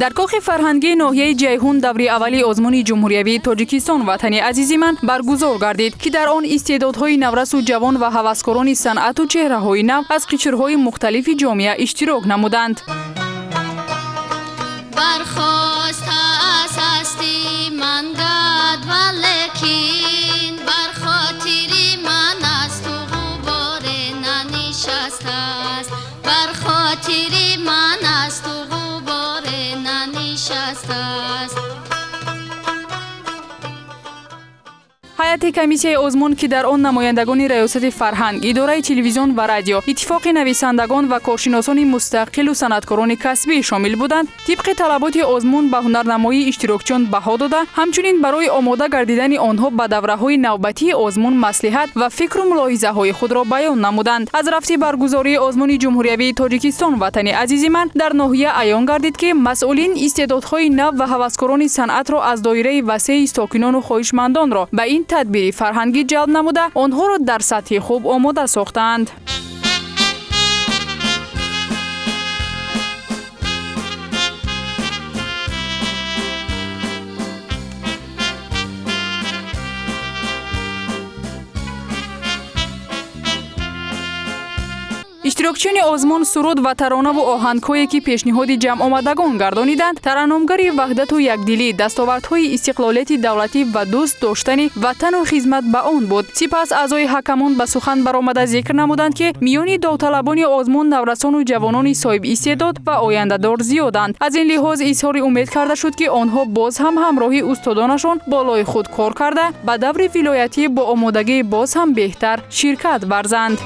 Дар кохи фарҳангии ноҳияи Ҷайҳун даври аввали озмуни ҷумҳуриявии Тоҷикистон «Ватани азизи ман» баргузор гардид, ки дар он истеъдодҳои наврасу ҷавон ва ҳаваскорони санъату чеҳраҳои нав аз қишрҳои мухталифи ҷомеа иштирок намуданд. Бархоста аз ҳасти ман гад, валекин бар хотири ман аз ту ғуборе нанишастааст, бар хотири ман аз ту ғуборе нанишастааст. Ҳайати комиссияи озмун, ки дар он намояндагони Раёсати фарҳанг, Идораи телевизион ва радио, Иттифоқи нависандагон ва коршиносони мустақилу санъаткорони касбӣ шомил буданд, тибқи талаботи озмун ба ҳунарнамоии иштирокчиён баҳо дода, ҳамчунин барои омода гардидани онҳо ба давраҳои навбатии озмун маслиҳат ва фикру мулоҳизаҳои худро баён намуданд. Аз рафти баргузории озмуни ҷумҳуриявии Тоҷикистон «Ватани азизи ман» дар ноҳия аён гардид, ки масъулин истеъдодҳои нав ва ҳаваскорони санъатро аз доираи васеи сокинону хоҳишмандонро ба ин тадбири фарҳангӣ ҷалб намуда, онҳоро дар сатҳи хуб омода сохтаанд. Иштирокчиёни озмун суруд ва таронаву оҳангҳое, ки пешниҳоди ҷамъомадагон гардониданд, тараннумгари ваҳдату якдилӣ, дастовардҳои истиқлолияти давлатӣ ва дӯст доштани ватану хизмат ба он буд. Сипас аъзои ҳакамон ба сухан баромада зикр намуданд, ки миёни довталабони озмун наврасону ҷавонони соҳибистеъдод ва ояндадор зиёданд. Аз ин лиҳоз изҳори умед карда шуд, ки онҳо боз ҳам ҳамроҳи устодонашон болои худ кор карда, ба даври вилоятӣ бо омодагии боз ҳам беҳтар ширкат варзанд.